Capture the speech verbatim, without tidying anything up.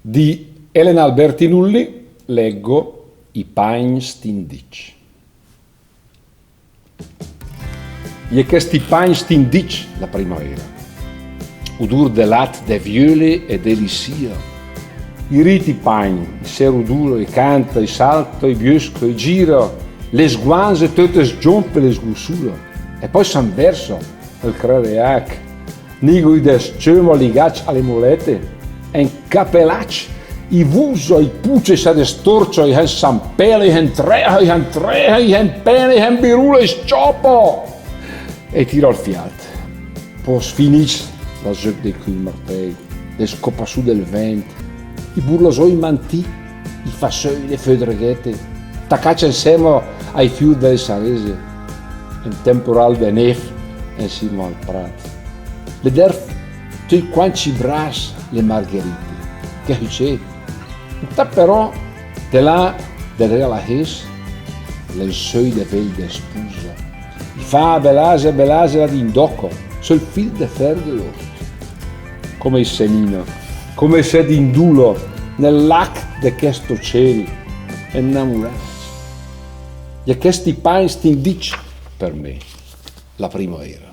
Di Elena Alberti Nulli, leggo I pagn stindicc. I è chèsti pagn stindicc la primavera. Udùr de lat, de viöle e de lisìa. I rit i pagn, i se rudùla, i canta, i salta, i biösca, i gira, le sguanze töte sgiómpe le sgussùla. E pò i s'anvèrsa, al crède ach, nigui de s-céma ligàcc a le mulète, encapelàcc, i vusa, i pucia, i se destórcia, i s'empèla, i s'entrèha, i s'entrèha, i s'empèna, i s'embirula, i s-ciòpa e tira ol fiàt. Pò sfinìs la zöc de cül martèi, le scopasù del vènt, i burla zó i mantì, i fasöi, le födreghète, tacàcc ensèma ai fiur de le sarese, en temporal de néf ensima al prat. Le dèrv töcc quancc i bras le margherite, che hücé. Intàt però, de là, de dré a la hés, l'è ol söi de vél de spusa. I fa belase, belase la dindòca, söl fil de fèr de l'órt. Come i se nina, come i se dindula nel lach de chèst océl, ennamuràcc. I è chèsti pagn stindicc per mé, la primavera.